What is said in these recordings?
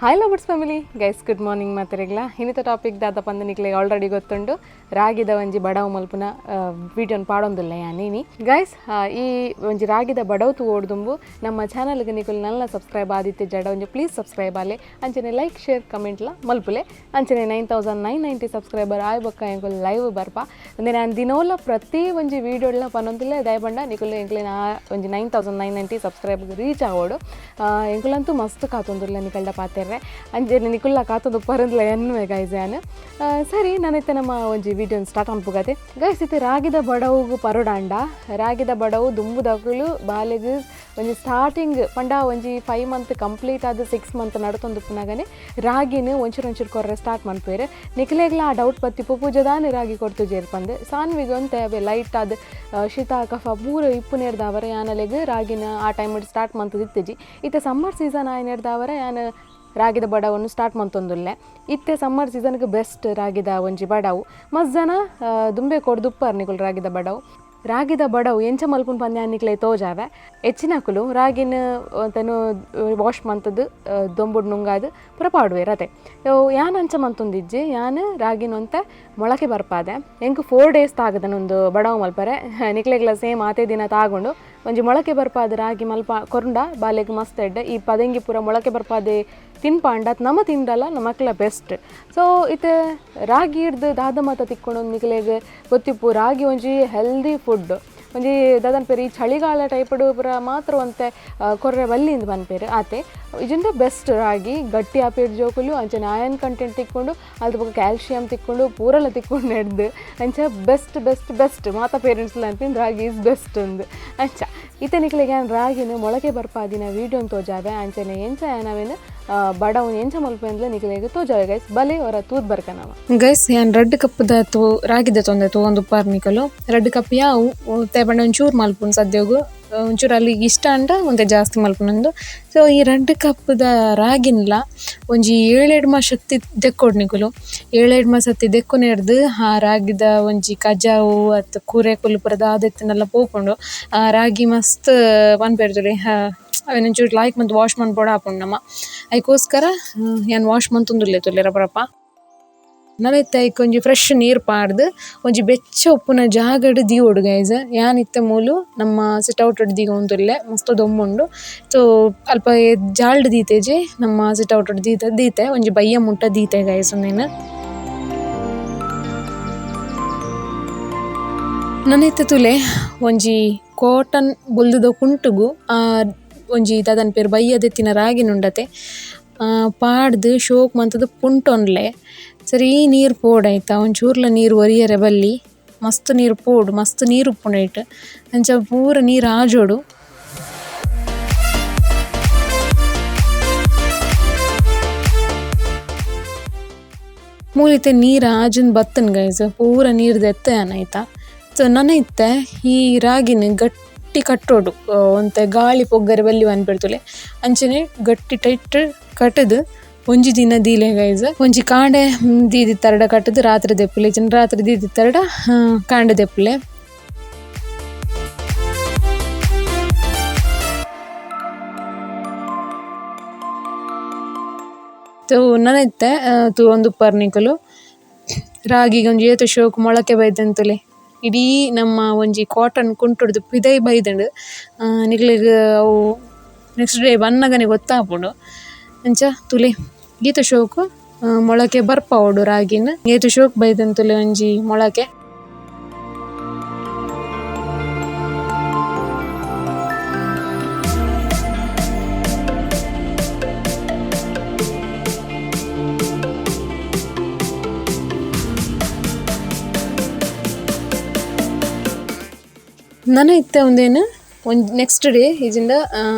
Hi lovers family guys, good morning ಮಾತೆರೆಗ್ಲ. ಇನ್ನಿತ topic ದಾದ ಪಂದ್ ನಿಕ್ಲೆ ಆಲ್ರೆಡಿ ಗೊತ್ತುಂಡು. ರಾಗಿದ ಒಂಜಿ ಬಡವು ಮಲ್ಪುನ ವೀಡಿಯೋನ್ ಪಾಡೊಂದುಲ್ಲ ಯಾನೇನಿ ಗೈಸ್. ಈ ಒಂಜಿ ರಾಗಿದ ಬಡವು ತೂವೊಡ್ದುಂಬು ನಮ್ಮ ಚಾನಲ್ಗೆ ನಿಕುಲು ನಲ್ಲ ಸಬ್ಸ್ಕ್ರೈಬ್ ಆದಿತ್ಯ ಜಡ ಒಂಜಿ ಪ್ಲೀಸ್ ಸಬ್ಸ್ಕ್ರೈಬ್ ಆಲೆ, ಅಂಚನೆ ಲೈಕ್ ಶೇರ್ ಕಮೆಂಟ್ಲ ಮಲ್ಪುಲೆ. ಅಂಚನೆ 9990 ಸಬ್ಸ್ಕ್ರೈಬರ್ ಆಯ್ ಬೊಕ್ಕ ಎಂಕುಲು ಲೈವ್ ಬರ್ಪ ಅಂದ್ರೆ ನಾನು ದಿನೋಲ ಪ್ರತಿ ಒಂಜಿ ವೀಡಿಯೋಡ್ಲ ಪನೊಂದುಲ್ಲೆ. ದಯಪಂಡ ನಿಕುಲು ಎಂಕ್ಲೆನ ಆ ಒಂಜಿ 9990 ಸಬ್ಸ್ಕ್ರೈಬ್ ರೀಚ್ ಆವೊಡು. ಎಂಕುಲಂತೂ ಮಸ್ತ್ ಕಾತೊಂದುಲ್ಲ ನಿಕಲ್ಡ ಪಾತೆರ್ರೆ. ಅಂಚನೆ ನಿಕುಲ್ಲ ಕಾತೊಂದು ಪರಂದ್ಲ ಎನ್ನುವೆ ಗೈಸ್ ಯಾನ್. ಸರಿ, ನಾನಿತ್ತೆ ನಮ್ಮ ಒಂಜಿ ವೀಡಿಯೋನ್ ಸ್ಟಾರ್ಟ್ ಮನ್ಪುಗತೆ ಗೈಸ್. ಇತ್ತೆ ರಾಗಿದ ಬಡವುಗು ಪರೋಡಾಂಡ ರಾಗಿದ ಬಡವು ದುಂಬುದಕುಲು ಬಾಲೆಗ್ ಒಂಜಿ ಸ್ಟಾರ್ಟಿಂಗ್ ಪಂಡ ಒಂಜಿ 5 ಮಂತ್ ಕಂಪ್ಲೀಟ್ ಆದ್ 6 ಮಂತ್ ನಡತೊಂದುಪ್ಪುನಗನೆ ರಾಗಿನ ಒಂಚೂರು ಒಂಚೂರು ಕೊರ್ರೆ ಸ್ಟಾರ್ಟ್ ಮನ್ಪುವೆರ್. ನಿಕ್ಲೆಗ್ಲ ಆ ಡೌಟ್ ಬತ್ತಿ ಪೂಜೆದಾನೆ ರಾಗಿ ಕೊಡ್ತು ಜೇರ್ ಪಂದ್. ಸಾನ್ವಿಗ್ ಒಂತೆ ಅವೇ ಲೈಟ್ ಆದ್, ಶೀತ ಕಫ ಪೂರ ಇಪ್ಪುನೇರ್ದಾವರ ಯಾನಲೆಗ್ ರಾಗಿನ ಆ ಟೈಮ್ ಸ್ಟಾರ್ಟ್ ಮಂತುದಿತ್ತಿಜಿ. ಇತ್ತೆ ಸಮ್ಮರ್ ಸೀಸನ್ ಆಯ್ನೇರ್ದಾವರ ಯಾನ್ ರಾಗಿದ ಬಡವನ್ನು ಸ್ಟಾರ್ಟ್ ಮಂತೊಂದುಲ್ಲೆ. ಇತ್ತೆ ಸಮ್ಮರ್ ಸೀಸನ್ಗೆ ಬೆಸ್ಟ್ ರಾಗಿದ ಒಂಜಿ ಬಡವು. ಮಸ್ತ್ ಜನ ದುಂಬೆ ಕೊಡ್ದುಪ್ಪರ್ ನಿಕುಲು ರಾಗಿದ ಬಡವು. ರಾಗಿದ ಬಡವು ಎಂಚ ಮಲ್ಪುನ್ ಪಂದ್ ನಿಕ್ಲೆ ತೋಜಾವೆ. ಹೆಚ್ಚಿನಕುಲು ರಾಗಿನ ತನು ವಾಶ್ ಮಂತದ್ದು ದೊಂಬುಡ್ ನುಂಗಾದ್ ಪೂರ ಪಾಡುವೆರ್ ಅತೆ. ಯಾನ್ ಅಂಚ ಮಂತೊಂದಿಜ್ಜಿ. ಯಾನ್ ರಾಗಿನ ಒಂತೆ ಮೊಳಕೆ ಬರ್ಪಾದೆ. ಎಂಕ್ 4 ಡೇಸ್ ತಾಗದನೊಂದು ಬಡವು ಮಲ್ಪರೆ. ನಿಕ್ಲೆಗ್ಲ ಸೇಮ್ ಆತೆ ದಿನ ತಾಗೊಂಡು. ಒಂಜಿ ಮೊಳಕೆ ಬರ್ಪಾದ ರಾಗಿ ಮಲ್ಪ ಕೊರುಂಡ ಬಾಲೆಗ್ ಮಸ್ತ್ ಎಡ್ಡೆ. ಈ ಪದಂಗಿ ಪೂರ ಮೊಳಕೆ ಬರ್ಪಾದೆ ತಿನ್ಪಾಂಡ ಅತ್ ನಮ ತಿಂಡಲ ನಮಕ್ಲ ಬೆಸ್ಟ್. ಸೊ ಇತ್ತೆ ರಾಗಿ ಹಿಡ್ದು ದಾದ ಮಾತ ತಿಕ್ಕೊಂಡು ನಿಕ್ಲೆಗ್ ಗೊತ್ತಿಪ್ಪು. ರಾಗಿ ಒಂಜಿ ಹೆಲ್ದಿ ಫುಡ್. ಒಂಜಿ ದಾದನ್ ಪೇರು ಈ ಚಳಿಗಾಲ ಟೈಪುಡು ಪೂರ ಮಾತ್ರ ಒಂತೆ ಕೊರ್ರೆ ಬಲ್ಲಿಂದ್ ಪನ್ಪೇರು ಆತೆ. ಇಜಿಂದ ಬೆಸ್ಟ್ ರಾಗಿ ಗಟ್ಟಿ ಆಪೇರ್ ಜೋಕುಲು. ಅಂಚನೆ ಐರನ್ ಕಂಟೆಂಟ್ ತಿಕ್ಕೊಂಡು, ಅಲ್ತ ಬೊಕ ಕ್ಯಾಲ್ಶಿಯಂ ತಿಕ್ಕೊಂಡು, ಪೂರಲ ತಿಕ್ಕೊಂಡು ನೆಡ್ದು. ಅಂಚ best best best ಮಾತ ಪೇರೆಂಟ್ಸ್ ಅನ್ಪಿನ್ ರಾಗಿ is best ಅಂದ್. ಅಂಚ ಇತ್ತೆ ನಿಕ್ಲೆಗ್ ಯಾನ್ ರಾಗಿನ ಮೊಳಕೆ ಬರ್ಪಾದಿನ ವೀಡಿಯೋನ್ ತೋಜಾವೆ. ಅಂಚನೆ ಎಂಚ ಯಾನ್ ಅವೇನು ಬಡವುನ್ ಎಂಚ ಮಲ್ಪೆಂದ್ಲ ನಿಕ್ಲೆಗ್ ತೋಜಾವೆ ಗೈಸ್. ಬಲೆ ಹೊರ ತೂದ್ ಬರ್ಕನವ. ಗೈಸ್, ಯಾನ್ ರಡ್ಡ್ ಕಪ್ಪುದ ತೋ ರಾಗಿದ ತೊಂದೆ ತೂವೊಂದು ಉಪ್ಪಾರ್ ನಿಕುಲು. ರಡ್ಡ್ ಕಪ್ ಯಾವು ತೇ ಪಂಡ ಒಂಚೂರು ಮಲ್ಪುನ್ ಸದ್ಯಗು. ಒಂಚೂರು ಅಲ್ಲಿ ಇಷ್ಟ ಅಂಡ ಒಂತೆ ಜಾಸ್ತಿ ಮಲ್ಪುನಂದು. ಸೊ ಈ ರಡ್ಡ್ ಕಪ್ಪುದ ರಾಗಿನ್ಲ ಒಂಜಿ ಏಳೆಡ್ಮ ಶಕ್ತಿ ದೆಕ್ಕೊಡು ನಿಕುಲು. ಏಳೆಡ್ಮ ಸತಿ ದೆಕ್ಕುನೆರ್ದ್ ಆ ರಾಗಿದ ಒಂಜಿ ಕಜಾವು ಅತ್ತ್ ಕುರೆ ಕುಲು ಪೂರ ದಾದ ಇತ್ತ್ಂಡಲ ಪೋಪುಂಡು. ಆ ರಾಗಿ ಮಸ್ತ್ ಪನ್ಪೆರ್ ತೂಲೆ, ಅವೆನ್ ಒಂಚೂರು ಲಾಯ್ಕ್ ಮಂತ್ ವಾಶ್ ಮನ್ಪೊಡು ಆಪುಂಡು ನಮ. ಐಕೋಸ್ಕರ ಯಾನ್ ವಾಶ್ ಮಂತೊಂದುಲ್ಲೆ ತೂಲೆ ರಪ ರಪ. ನನ ಇತ್ತೆ ಐಕ್ ಒಂಜಿ ಫ್ರೆಶ್ ನೀರ್ ಪಾಡ್ದ್ ಒಂಜಿ ಬೆಚ್ಚ ಉಪ್ಪುನ ಜಾಗಡ್ ದೀವೊಡು ಗೈಸ್. ಯಾನ್ ಇತ್ತೆ ಮೂಲು ನಮ್ಮ ಸಿಟ್ ಔಟ್ ಡ್ ದೀವೊಂದುಲ್ಲೆ. ಮಸ್ತ್ ದೊಂಬುಂಡು. ಸೊ ಅಲ್ಪ ಜಾಲ್ಡ್ ದೀತೆಜಿ, ನಮ್ಮ ಸಿಟ್ ಔಟ್ ಡ್ ದೀತೆ ದೀತೆ ಒಂಜಿ ಬಯ್ಯ ಮುಟ್ಟ ದೀತೆ ಗೈಸ್ ಉಂದೆನ್. ನನ ಇತ್ತೆ ತೂಲೆ ಒಂಜಿ ಕಾಟನ್ ಬೊಲ್ದುದ ಕುಂಟುಗು ಒಂಜಿ ದಾದನ್ ಪೇರ್ ಬಯ್ಯ ದೆತ್ತಿನ ರಾಗಿನ ಉಂಡತೆ ಪಾಡ್ದ್ ಶೋಕ್ ಮಂತುದು ಪುಂಟೊನ್ಲೆ. ಸರಿ ನೀರ್ ಪೋಡಾಯ್ತ ಒಂಚೂರ್ಲ ನೀರ್ ಒರಿಯರೆ ಬಲ್ಲಿ. ಮಸ್ತ್ ನೀರ್ ಪೋಡು, ಮಸ್ತ್ ನೀರ್ ಉಪ್ಪುಂಡು ಐಟ್. ಅಂಚ ಪೂರ ನೀರ್ ಆಜೋಡು. ಮೂಲಿತೆ ನೀರ್ ಆಜುನ್ ಬತ್ತನ್ ಗೈಸ್, ಪೂರ ನೀರ್ ದೆತ್ತೆ ಯಾನ್ ಐತ. ಸೊ ನನ ಇತ್ತೆ ಈ ರಾಗಿನ ಗಟ್ಟಿ ಕಟ್ಟೋಡು. ಒಂತೆ ಗಾಳಿ ಪೊಗ್ಗರೆ ಬಲ್ಲಿ ಪನ್ಪೆರ್ ಅಂಚನೆ ಗಟ್ಟಿ ಟೈಟ್ ಕಟ್ಟುದು ಒಂಜಿ ದಿನ ದೀಲೆ ಗೈಸ್. ಒಂಜಿ ಕಾಂಡೆ ದೀದಿತ್ತರಡ ಕಟ್ಟುದು ರಾತ್ರಿ ದೆಪ್ಪುಲೆ, ಇಜ್ಜಿಂಡ ರಾತ್ರಿ ದೀದಿತ್ತರಡ ಕಾಂಡೆ ದೆಪ್ಪುಲೆ. ತೂ ನನ ಇತ್ತೆ ತೂವೊಂದುಪ್ಪರ್ ನಿಕುಲು ರಾಗಿಗ್ ಒಂಜಿ ಏತ್ ಶೋಕು ಮೊಳಕೆ ಬೈದಂತುಲೆ. ಇಡೀ ನಮ್ಮ ಒಂಜಿ ಕಾಟನ್ ಕುಂಟುಡ್ದು ಪಿದಯಿ ಬೈದ್ಂಡ್. ನಿಕ್ಲೆಗ್ ಅವು ನೆಕ್ಸ್ಟ್ ಡೇ ಬನ್ನಗನೆ ಗೊತ್ತಾಪುಂಡು. ಅಂಚ ತೂಲೆ ಈತ್ ಶೋಕು ಮೊಳಕೆ ಬರ್ಪಾವೊಡು ರಾಗಿನ್. ಏತ್ ಶೋಕು ಬೈದಂತುಲೆ ಒಂಜಿ ಮೊಳಕೆ. ನನ ಇತ್ತೆ ಉಂದೇನು ಒಂಜಿ ನೆಕ್ಸ್ಟ್ ಡೇ ಇಜಿಂಡ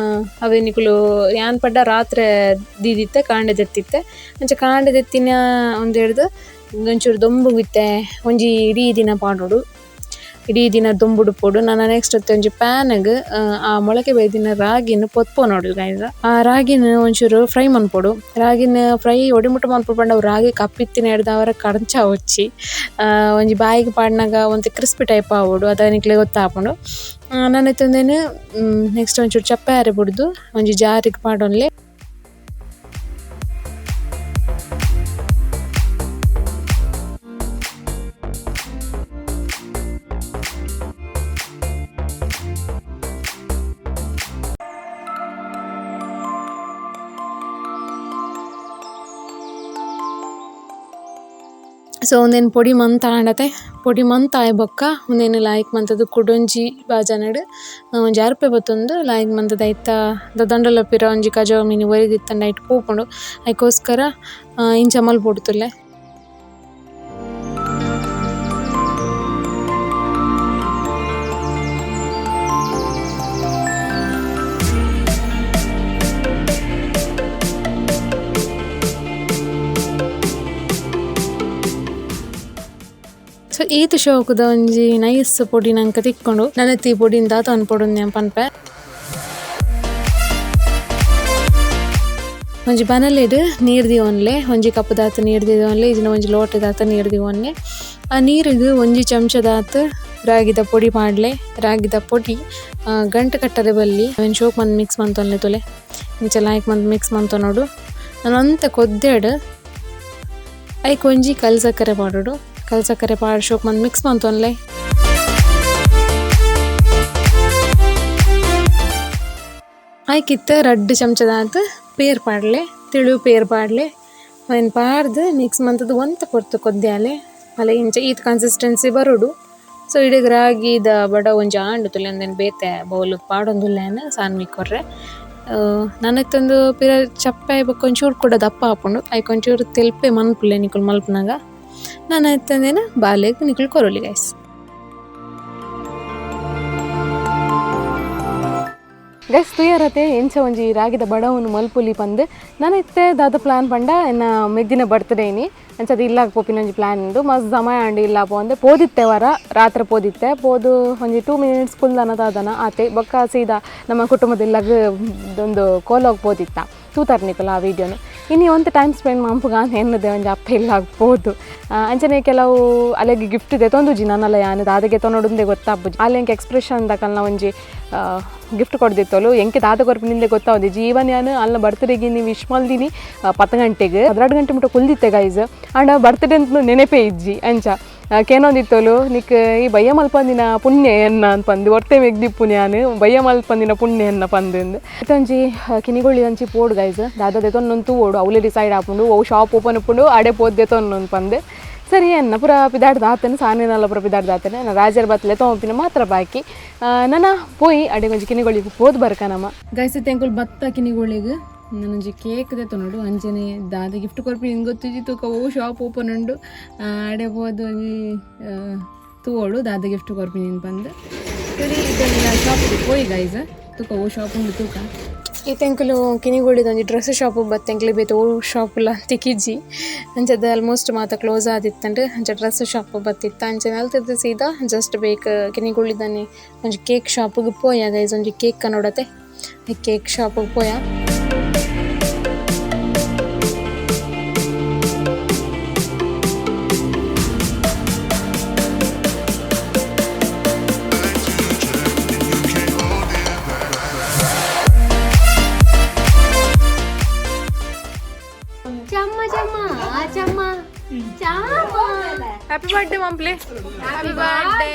ಅವೆ ನಿಕುಲು ಯಾನ್ ಪಂಡ ರಾತ್ರೆ ದೀದಿತ್ತೆ ಕಾಂಡೆ ದೆತ್ತಿತ್ತೆ. ಅಂಚ ಕಾಂಡೆ ದೆತ್ತಿನ ಒಂದೆಡ್ದು ಒಂಚೂರು ದೊಂಬುಗಿತ್ತೆ ಒಂಜಿ ಇಡೀ ದಿನ ಪಾಡೊಡು. ಇಡೀ ದಿನ ದೊಂಬುಡು ಪೋಡು. ನನ ನೆಕ್ಸ್ಟ್ ಒಂಜಿ ಪ್ಯಾನ್ಗ್ ಆ ಮೊಳಕೆ ಬೈದಿನ ರಾಗಿನ ಪೊತ್ಪೊನೊಡು ಗೈಸ್. ಆ ರಾಗಿನ ಒಂಚೂರು ಫ್ರೈ ಮನ್ಪೊಡು. ರಾಗಿನ ಫ್ರೈ ಒಡಿಮುಟ್ಟ ಮನ್ಪೊಡು ಪಂಡ ಅವು ರಾಗಿ ಕಪ್ಪಿತ್ತಿನ ಎಡ್ದಾವರ ಕರ್ಂಚ ಒಚ್ಚಿ ಒಂಜಿ ಬಾಯಿಗ್ ಪಾಡ್ನಗ ಒಂತೆ ಕ್ರಿಸ್ಪಿ ಟೈಪ್ ಆವೊಡು, ಅದ ನಿಕ್ಲೆಗ್ ಗೊತ್ತಾಪುಂಡು. ನನ ಇತ್ತೆ ಉಂದೆನ್ ನೆಕ್ಸ್ಟ್ ಒಂಚೂರು ಚಪ್ಪೆ ಆರೆ ಬುಡ್ದು ಒಂಜಿ ಜಾರಿಗೆ ಪಾಡೊನ್ಲೆ. ಸೊ ಉಂದೆನ್ ಪೊಡಿ ಮಂತ್ ಆಂಡತೆ ಪೊಡಿ ಮಂತ್ ಆಯಿ ಬೊಕ್ಕ ಉಂದೆನ್ ಲಾಯ್ಕ್ ಮಂತುದು ಕುಡೊಂಜಿ ಬಾಜನಡ್ ಒಂಜಿ ಅರ್ಪೆ ಪತೊಂದು ಲಾಯ್ಕ್ ಮಂತುದು ಐತ ದಾದಂಡಲ ಪಿರ ಒಂಜಿ ಕಜವು ಮಿನಿ ಒರಿದಿತ್ತುಂಡ ಐಟ್ ಪೋಪುಂಡು ಐಕೋಸ್ಕರ ಇಂಚ ಮಲ್ಪೊಡು ಸೊ ಈತ್ ಶೋಕುದ ಒಂಜಿ ನೈಸ್ ಪೊಡಿ ನಂಕ ತಿಕ್ಕೊಂಡು ನನತ್ ಈ ಪೊಡಿನ್ ದಾತ ಅನ್ಪೊಡು ಪನ್ಪೆ. ಒಂಜಿ ಬನಲೆಡ್ ನೀರ್ ದೀವೊನ್ಲೆ ಒಂಜಿ ಕಪ್ ದಾತ್ ನೀರ್ ದೀವೊನ್ಲೆ ಇಜ್ಜಿಂಡ ಒಂಜಿ ಲೋಟದಾತ್ ನೀರ್ ದೀವೊನ್ಲೆ ಆ ನೀರುಗು ಒಂಜಿ ಚಮಚದಾತ್ ರಾಗಿದ ಪೊಡಿ ಪಾಡ್ಲೆ ರಾಗಿದ ಪೊಡಿ ಗಂಟು ಕಟ್ಟರೆ ಬಲ್ಲಿ ಅವೆನ್ ಶೋಕ್ ಮಂತ್ ಮಿಕ್ಸ್ ಮಂತೊನ್ಲೆ ತೂಲೆ ಇಂಚ ಲಾಯ್ಕ್ ಮಂತ್ ಮಿಕ್ಸ್ ಮಂತೊನೊಡು ನನ ಒಂತೆ ಕೊದ್ದೆಡ್ ಐಕ್ ಒಂಜಿ ಕಲ್ ಸಕ್ಕರೆ ಪಾಡೊಡು ಕಲ್ ಸಕ್ಕರೆ ಪಾಡ್ ಶೋಕ್ ಮಂತ್ ಮಿಕ್ಸ್ ಮಂತೊನ್ಲೆ. ಐಕಿತ್ತ ರಡ್ಡ್ ಚಮಚದಾತ್ ಪೇರ್ ಪಾಡ್ಲೆ ತೆಳು ಪೇರ್ ಪಾಡ್ಲೆ ಅವೆನ್ ಪಾಡ್ದ್ ಮಿಕ್ಸ್ ಮಂತುದು ಒಂತೆ ಪೊರ್ತು ಕೊದ್ಯಾಲೆ ಅಲೆ ಇಂಚ ಈತ್ ಕನ್ಸಿಸ್ಟೆನ್ಸಿ ಬರೊಡು. ಸೊ ಇಡೆಗ್ ರಾಗಿದ ಬಡವು ಒಂಜಿ ಆಂಡ್ ತೂಲೆ ಉಂದೆನ್ ಬೇತೆ ಬೌಲ್ ಪಾಡೊಂದುಲ್ಲೆ ಯಾನ್ ಸಾನ್ವಿಗ್ ಕೊರ್ರೆ. ನನತ್ ಪಿರ ಚಪ್ಪೆ ಬೊಕ್ಕ ಒಂಚೂರು ಕುಡ ದಪ್ಪ ಆಪುಂಡು ಐಕ್ ಒಂಚೂರು ತೆಲ್ಪೆ ಮನ್ಪುಲೆ ನಿಕುಲು ಮಲ್ಪುನಗ ನನತ್ ಉಂದೆನ್ ಬಾಲೆಗ್ ನಿಕುಲು ಕೊರೊಲಿ ಗೈಸ್. ಗೈಸ್ ತೂಯರತೆ ಎಂಚ ಒಂಜಿ ರಾಗಿದ ಬಡವನ್ನು ಮಲ್ಪುಲಿ ಪಂದ್ ನನ ಇತ್ತೆ ದಾದ ಪ್ಲಾನ್ ಪಂಡ ಎನ್ನ ಮೆಗ್ದಿನ ಬರ್ತ್ಡೇ ಇನಿ ಅಂಚ ಅದು ಇಲ್ಲಾಗ ಪೋಪಿನ ಒಂಜಿ ಪ್ಲಾನ್ ಉಂಡು ಮಸ್ತ್ ಸಮಯ ಆಂಡ್ ಇಲ್ಲ ಪೋಂದೆ ಪೋದಿತ್ತೆ ವರ ರಾತ್ರೆ ಪೋದಿತ್ತೆ ಪೋದು ಒಂಜಿ 2 ಮಿನಿಟ್ಸ್ ಕುಲ್ದನ ದಾದನ ಆತೆ ಬೊಕ್ಕ ಸೀದಾ ನಮ್ಮ ಕುಟುಂಬದ ಇಲ್ಲಾಗ ಒಂದು ಕೋಲೋಗ್ ಪೋದಿತ್ತ ತೂತಾರ್ ನಿಕುಲು ಆ ವೀಡಿಯೋನು ಇನಿ ಒಂತೆ ಟೈಮ್ ಸ್ಪೆಂಡ್ ಮನ್ಪುಗ ಎನ್ನದೆ ಒಂಜಿ ಅಪ್ಪ ಇಲ್ಲಾಗ ಪೋದು. ಅಂಚನೆ ಕೆಲವು ಅಲೆಗ್ ಗಿಫ್ಟ್ ದೆತೊಂದುಜಿ ನನಲ ಯಾನ್ ದಾದಗೆ ತೊನೊಡುಂದೆ ಗೊತ್ತಾಪುಜಿ ಅಲೆ ಎಂಕ್ ಎಕ್ಸ್ಪ್ರೆಷನ್ ದಕಲ್ನ ಒಂಜಿ ಗಿಫ್ಟ್ ಕೊಡ್ದಿತ್ತೊಲು ಎಂಕೆ ದಾದ ಕೊರ್ಪಿನಿಂದೆ ಗೊತ್ತಾವೊಂದು ಜೀವನ್ ಯಾನ್ ಅಲ್ಲ ಬರ್ತ್ಡೇಗೆ ನೀ ವಿಶ್ ಮಲ್ದಿನಿ 10 ಗಂಟೆಗೆ 12 ಗಂಟೆ ಮುಟ್ಟ ಕುಲ್ದಿತ್ತೆ ಗೈಸ್ ಆಂಡ ಬರ್ತ್ಡೇ ಅಂತ ನೆನಪೇ ಇಜ್ಜಿ ಅಂಚ ಕೇನೊಂದಿತ್ತೊಲು ನಿಕ್ ಈ ಬಯ್ಯ ಮಲ್ಪಂದಿನ ಪುಣ್ಯ ಎನ್ನ ಪಂದು ಒರ್ತೆ ಮೆಗ್ದಿಪ್ಪು ಯಾನ್ ಬಯ್ಯ ಮಲ್ಪಂದಿನ ಪುಣ್ಯ ಎನ್ನ ಪಂದು ಇತ್ತೊಂಜಿ ಕಿನಿಗೊಳ್ಳಿ ಒಂಜಿ ಪೋಡು ಗೈಸ್ ದಾದ ದೆತೊನ್ನೊಂದು ತೂವೊಡು ಅವ್ಲೆ ಡಿಸೈಡ್ ಆಪುಂಡು ಅವು ಶಾಪ್ ಓಪನ್ ಉಪ್ಪುಂಡು ಅಡೆ ಪೋದು ದೆತೊನ್ನೊಂದು ಪಂದು ಸರಿ ಎನ್ನ ಪೂರ ಪಿದಾಡ್ದು ಆತನೆ ಸಾನೇನಲ್ಲ ಪೂರ ಪಿದಾಡ್ದು ಆತನೆ ರಾಜರ ಬತ್ಲೆ ತೊಂಪಿನ ಮಾತ್ರ ಬಾಕಿ. ನನ ಪೋಯಿ ಅಡೆ ಒಂಜಿ ಕಿನಿಗೊಳ್ಳಿಗ್ ಪೋದು ಬರ್ಕ ನಮ. ಗೈಸ್ ಇತ್ತೆ ಎಂಕುಲು ಬತ್ತ ಕಿನಿಗೊಳ್ಳಿಗ್ ನಾನೊಂಜಿ ಕೇಕ್ ದೆತೊನೊಡು ಅಂಚನೆ ದಾದ ಗಿಫ್ಟ್ ಕೊರ್ಪಿನಿ ಗೊತ್ತುಜಿ ತೂಕ ಒವು ಶಾಪ್ ಓಪನ್ ಉಂಡು ಅಡೆ ಪೋದು ಒಂಜಿ ತೂವೊಡು ದಾದ ಗಿಫ್ಟ್ ಕೊರ್ಪಿನಿ ಪಂದ್ ಸರಿ ಇತ್ತೆ ಶಾಪಿಗೆ ಪೋಯಿ ಗೈಸ್ ತೂಕ ಒವು ಶಾಪ್ ಉಂಡು ತೂಕ. ಇತ್ತೆ ಎಂಕುಲು ಕಿನಿಗೊಳ್ಳಿದ ಒಂಜಿ ಡ್ರೆಸ್ ಶಾಪ್ ಬತ್ತ ಎಂಕ್ಲೆ ಬೇತೆ ಒವು ಶಾಪುಲ ತಿಕ್ಕಿಜ್ಜಿ ಅಂಚದ ಆಲ್ಮೋಸ್ಟ್ ಮಾತ ಕ್ಲೋಸ್ ಆದಿತ್ತಂಡ್ ಅಂಚ ಡ್ರೆಸ್ ಶಾಪ್ ಬತ್ತಿತ್ತ ಅಂಚನೆ ಅಲ್ತದ ಸೀದಾ ಜಸ್ಟ್ ಬೇಕ ಕಿನಿಗೊಳ್ಳಿದಾನೆ ಒಂಜಿ ಕೇಕ್ ಶಾಪಿಗೆ ಪೋಯ ಗೈಸ್ ಒಂಜಿ ಕೇಕ್ ಕನೊಡತೆ ಕೇಕ್ ಶಾಪಿಗೆ ಪೋಯ. Happy birthday Mampli. Happy birthday.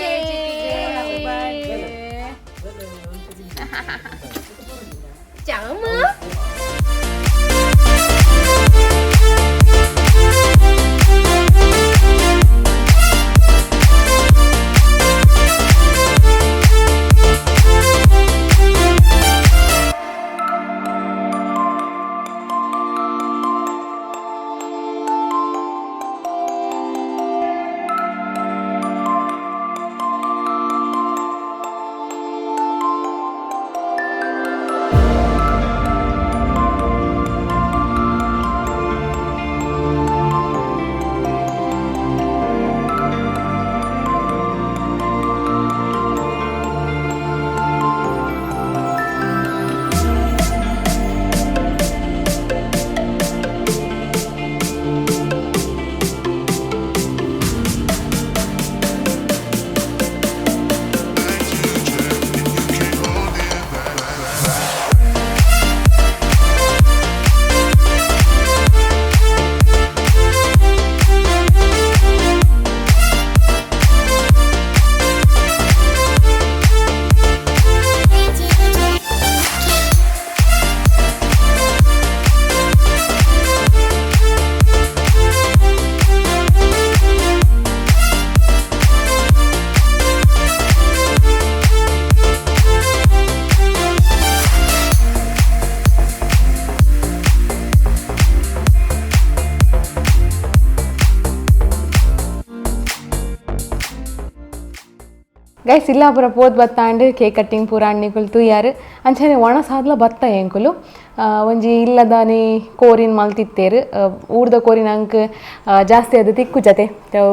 Chamma. Guys, ಇಲ್ಲ ಪೂರ ಪೋದ್ ಬತ್ತಾಂಡ್, ಕೇಕ್ ಕಟ್ಟಿಂಗ್ ಪೂರ ಅಣ್ಣಿಕುಲು ತೂಯಾರು. ಅಂಚನೆ ಒಣಸಾದ್ಲ ಬತ್ತ ಎಂಕುಲು. ಒಂಜಿ ಇಲ್ಲದಾನಿ ಕೋರಿನ್ ಮಲ್ತಿತ್ತೇರು. ಊರ್ದ ಕೋರಿನ ಅಂಕ್ ಜಾಸ್ತಿ ಅದು ತಿಕ್ಕು ಜತೆ.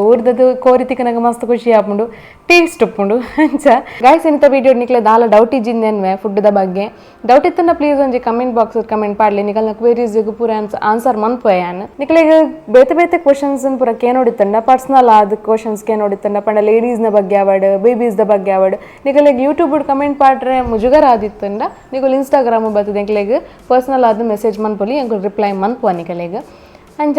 ಊರ್ದದು ಕೋರಿ ತಿಕ್ಕನಾಗ ಮಸ್ತ್ ಖುಷಿ ಆಪುಂಡು, ಟೇಸ್ಟ್ ಉಪ್ಪುಂಡು. ಅಂಚ ಗೈಸ್, ಇಂತ ವಿಡಿಯೋ ನಿಕ್ಲೆ ದಾಲ ಡೌಟ್ ಇಜ್ಜಿಂದೆನ್ವೆ ಫುಡ್ದ ಬಗ್ಗೆ ಡೌಟ್ ಇತ್ತಂಡ ಪ್ಲೀಸ್ ಒಂಜಿ ಕಮೆಂಟ್ ಬಾಕ್ಸ್ ಕಮೆಂಟ್ ಪಾಡ್ಲಿ. ನಿಕಲ್ನ ಕ್ವೇರೀಸ್ ಪೂರ ಆನ್ಸರ್ ಮನ್ಪುವೆ ಯಾನ್. ನಿಕ್ಲೆಗ್ ಬೇತೆ ಬೇತೆ ಕ್ವಶನ್ಸ್ ಪೂರ ಕೇನೋಡಿತ್ತಂಡ, ಪರ್ಸನಲ್ ಆದ್ ಕ್ವಶನ್ಸ್ ಕೇನೋಡಿತ್ತಂಡ, ಪಂಡ ಲೇಡೀಸ್ನ ಬಗ್ಗೆ ಆವಡ್, ಬೇಬೀಸ್ ದ ಬಗ್ಗೆ ಆವಡ್, ನಿಕಲೆಗ್ ಯೂಟ್ಯೂಬ್ ಕಮೆಂಟ್ ಪಾಡ್ರೆ ಮುಜುಗರ ಆದಿತ್ತಂಡ ನಿಕುಲು ಇನ್ಸ್ಟಾಗ್ರಾಮ್ ಬತ್ತದ ಎಂಕ್ಲೆಗ್ ಪರ್ಸನಲ್ ಆದ್ ಮೆಸೇಜ್ ಮನ್ಪೊಲಿ. ಎಂಕುಲು ರಿಪ್ಲೈ ಮನ್ಪುವ ನಿಕಲೆಗ್. ಅಂಚ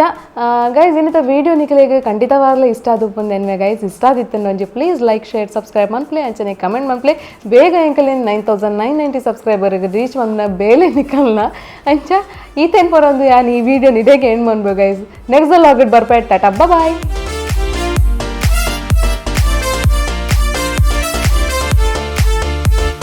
ಗೈಸ್, ಇನ್ನಿತ ವೀಡಿಯೋ ನಿಕಲೆಗ್ ಖಂಡಿತವಾಗ್ಲೂ ಇಷ್ಟ ಆದುಪ್ಪುಂದು ಎನ್ವೆ. ಗೈಸ್, ಇಷ್ಟ ಆದಿತ್ತಂಡ ಒಂಜಿ ಪ್ಲೀಸ್ ಲೈಕ್, ಶೇರ್, ಸಬ್ಸ್ಕ್ರೈಬ್ ಮನ್ಪ್ಲೆ. ಅಂಚನೆ ಕಮೆಂಟ್ ಮನ್ಪ್ಲೆ. ಬೇಗ ಎಂಕಲಿನ್ 9990 ಸಬ್ಸ್ಕ್ರೈಬರ್ಗೆ ರೀಚ್ ಮನ್ಪುನ ಬೇಲೆ ನಿಕಲ್ನ. ಅಂಚ ಈತೇನ್ ಪರೊಂದು ಯಾನ್ ಈ ವಿಡಿಯೋ ನಿಡೇಗೆ ಎಂಡ್ ಮನ್ಪು. ಗೈಸ್, ನೆಕ್ಸ್ಟ್ ಲಾಗಿಡ್ ಬರ್ಪೆ. ಟಾಟಾ, ಬಾಯ್.